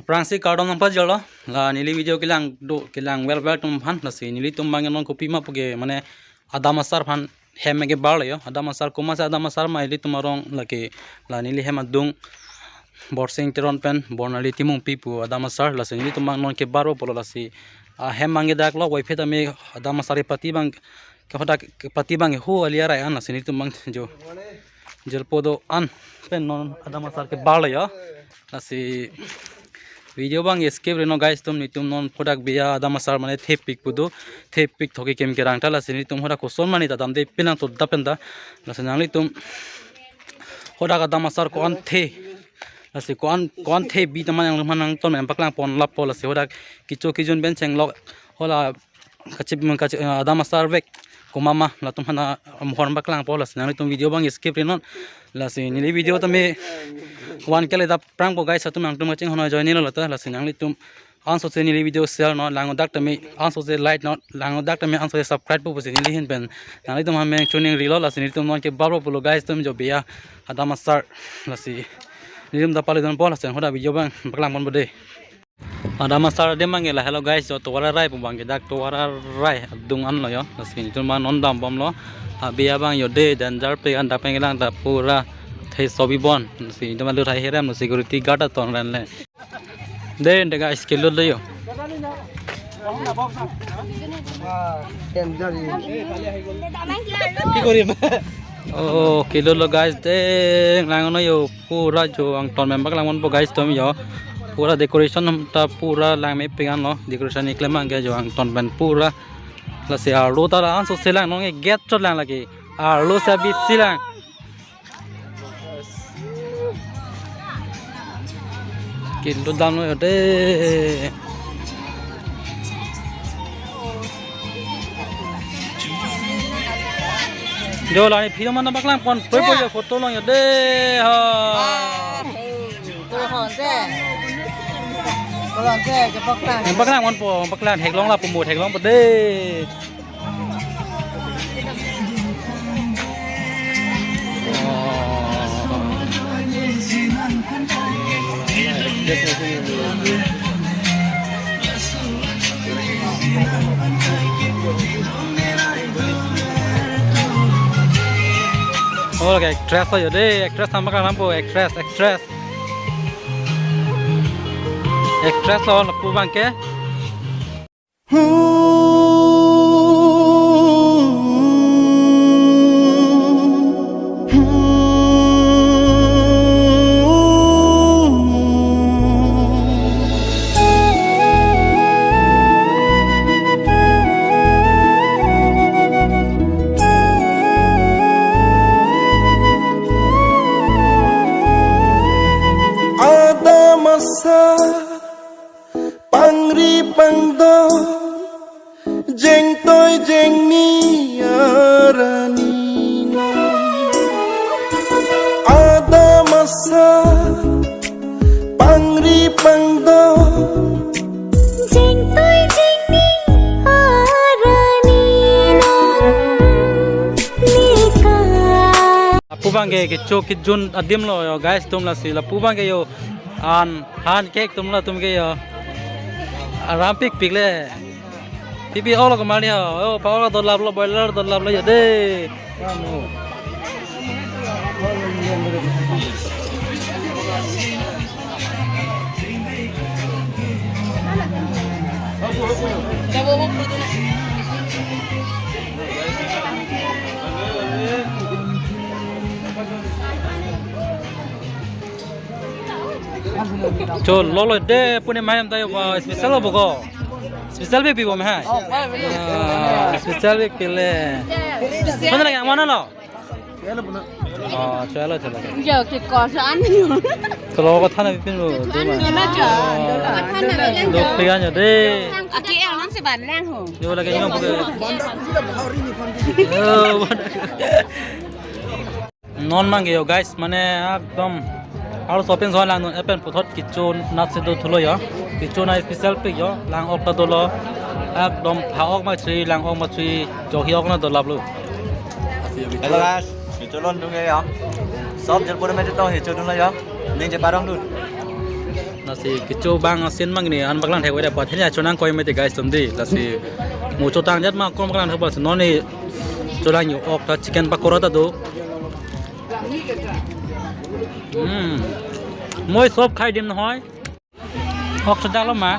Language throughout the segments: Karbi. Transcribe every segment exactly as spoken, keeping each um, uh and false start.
Aphrangsi kardom nangpajirlo, la neli video kelang do, kelang well well atum aphan, lasi nelitum abang non kopi ma puke, mane Adam Asar aphan hem kebarlo yo, Adam Asar komatsi Adam Asar ma ilitum arong lake, la neli hem adung, Borsing Teron pen Bornali Timungpi pu Adam Asar, lasi nelitum abang non kebarpo pulo lasi, ahem abang ke dak lo, waiphe tame Adam Asar kepati abang, ke hodak kepati abang ke hu ali arai an, lasi nelitum abang jo. Jirpo do-an pen non Adam Asar kebarlo yo. Lasi video abang skip ri non guys atum, nelitum non hodak biya Adam Asar mane thepik pu do, thepik thoki kem kerang ta, lasi nelitum hodak koson mane ta damde pinang to da pen ta. Lasi nanglitum hodak Adam Asar ko-an the, lasi ko-an, ko-an the bi ta mane nanglitum aphan nangton mane paklang pon lapo, lasi hodak kecho kejun pen chenglok, hala kachip, kachi-, Adam Asar vek komat ma latum aphan amohor paklangpo, lasi nanglitum video abang skip ri non. Lasi neli video tame one K le dap prangpo guys atum, nangtum kachinghon ajoine lo lata, lasi nanglitum ansose neli video share non, lang-o dak tame ansose like non, lang-o dak tame ansose subscribe po pusi neli ahin pen nanglitum aphan nangchoningrilo, lasi nelitum non kebarpo pulo guys atum jo biya Adam Asar, lasi nelitum ta pali dunpo, lasi hodak video abang paklang ponpo de. Adam Asar adim abang ke lahelo guys, jo tovar arai pu abang ke dak tovar arai adung an lo yo. Lasi nelitum abang non dambomlo. Abiya abang jo de danger pik an dak pen kelang ta pura thai sobi bon. Lasi nelitum alut hai herem lo, security guard aton ran le. De de guys, kelut lo yo. Danger. কি কৰিম? Oh, kelut lo guys, de lang no yo. Pura jo angton pen paklang ponpo guys atum jo. Pura decoration ta pura lang mepik an lo. Decoration keklem abang ke jo angton pen pura. Lasi arlo ta la ansose lang non, gate chot lang lake. Arlo si bisi lang. Kelut dam lo yo de. Jo la ne film an paklang pon, poi poi jo photo long yo de ha. Kolon se. Kolon se, kepaklang. Paklang ponpo, paklang theklong lapu mo theklongpo de. Oh, lake actress lo yo de, actress aphan paklang ponpo, actress, actress. Actress lo lapu abang ke. Adam Asar pangri pangdon, jengtoi jengni arni non. Adam Asar pangri pangdon, jengtoi jengni arni non. Nika. Lapu abang ke kecho kejun adim lo yo guys atum, lasi lapu abang ke jo an han kek atum latum ke jo. Aram pikpik le. Pipi olo kemali ho. Oh, pa olo dolap lo, boiler dolap lo yo de. Cho lolo de pune maham tayo ba special bo ko. Special be pibo mahai. Oh, ah, special be pile. Special. Mana lagi, mana lo? Oh, chalo, chalo. Yo, ke kosa ani. Kalau ko thana pipin bo. Thana na jo. Thana na jo. Dok tiga nyo de. Aki ang nang si ban lang ho. Yo lagi nyo bo. Oh, non abang ke yo guys, mane ekdom aro shopping zone lang non, epen puthot kecho na si do thulo yo, kecho na special pik yo, lang-ok ta dolo, ekdom ha-ok ma chri, lang-ok ma chri, jo hi-ok na dolap lo. Hello guys, kecho lon dung yo, sob jor pura me to kecho dung lo yo, ning je parong dun. Si kecho abang asin abang ne an paklang thek weda pa thenya chonang koi mete guys tum di. Lasi mo chotang jat ma kon paklang thek pa si non ne cholang yo ok ta chicken pakora ta do. Hmm. Moi sop khai dim na hoi. Ok chodaklo ma.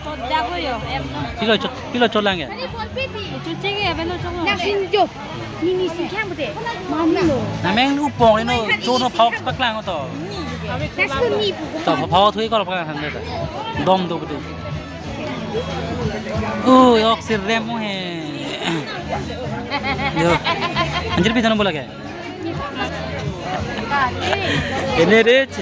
Chodaklo yo, em. Pilo cho-, pilo cholang ya. Chuche ke abeno choklo. Nang sin jo. Nini sin khyang pute. Mami lo. Nameng upong ino chono phawak paklang to. Nang sin ni pu. To phawak thui kol paklang han de. Dom do pute. Ui, ok sirrem mo he. Yo. Anjir pi tano bola ke? Ini rich.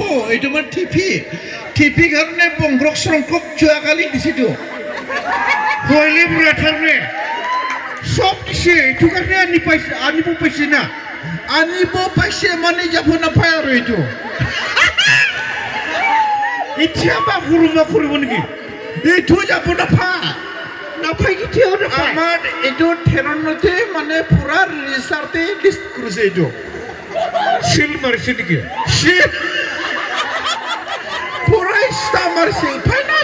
Pho, itu mah T P. T P karne bongkrok srongkrok chua kali di situ. Hoile mura tharne. Sop dise, itu karne ani paise, ani bo paise na. Ani bo paise mane japo naphai aro itu. Ithia ba kuruma kuruma niki. Itu japo naphai. Naphai kithia naphai. Amar itu theron note mane pura risarte list kurse itu. Sil marsi niki. Sil. Pura ista marsi. Phai na.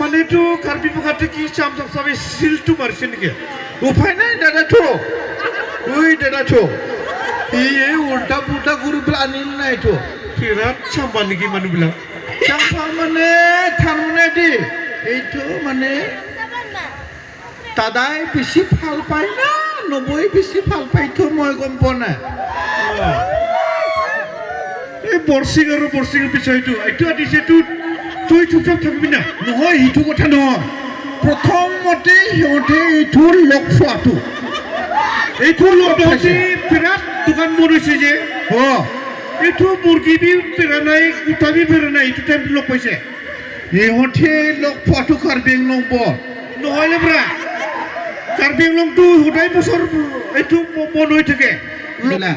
Mane tu Karbi Bukhati ki cham cham sabi sil tu marsi niki. Uphai nai dada tu. Ui dada tu. Iye ulta pulta guru bela anil nai tu. Pirat cham niki manu bela. Cham mane than mane di. Itu mane. Tadai bisi phal pai na, noboi bisi phal pai thu moi gom pon na. E borsing aro borsing bisoi tu, itu adi se tu, tu itu chok thak bina. Nohoi itu kotha no. Prothom mote hiyote itu lok phua tu. Itu lok phua tu. Pirat dukan murgi se je. Oh. Itu murgi bi piranai, kuta bi piranai, itu time lok paise. Ehothe lok phua tu Karbi Anglong bo. Nohoi le bra. Karbi Anglong tu hodai bosor itu bo-, bon hoi thake. Lok. Bila.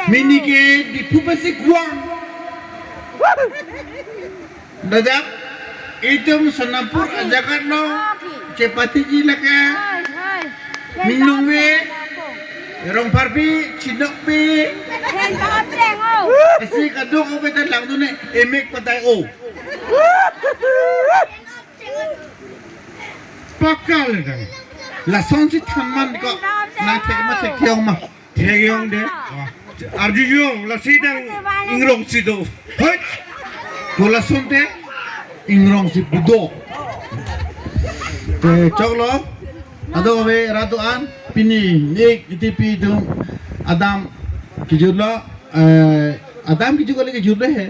Mini ke Diphu pasi Guang. Dajak, itum Sonapur ajakan no, chepatiji lake. Minung me, Rongpharpi, Chinokpi. Asi kadung ko beta langdun ne, emek patai o. Pakal kan. Lason si thanman ko. Na thek ma thek thiong ma. Thek yong de. Arju yong lasi dang ingrong si do. Hoi. Ko lason te ingrong si pudo. Te choklo. Ado ave ratu an pini nik iti pi dum adam kijut lo, eh, adam kijut kali kijut le he.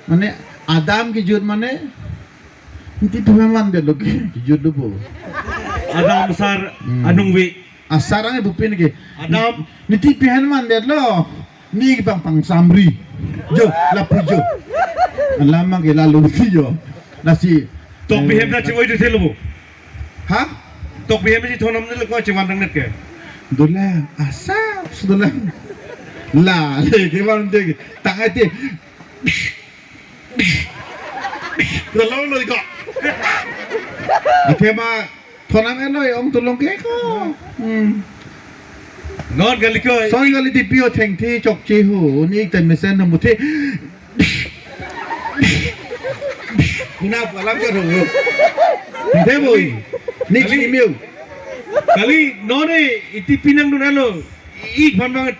Mane adam kijut mane niti phuman man de lo kijut lo bo. Adam sar anung wi. Asar ang bupin ke. Adam. Niti pihan man det lo. Ni pang pang samri. Jo, lapu jo. Lama ke lalu si jo. Lasi. Tok bihem na chiwoi tu selo bo. Ha? Tok bihem si thonam ne lo ko chiwan dang net ke. Dolang, asap sudolang. La, le ke wan de. Tang ate. Dolang lo ko. Oke ma. Thonam eno ong tulong ke ko. Hmm. Non kali ko. Soi kali di pio thengthi chokche ho. Ni tem mesen no muthe. Kuna palam ka ho. Muthe boi. Ni kali. Kali miu. Kali non e iti pinang dun alo. Ik phan banget.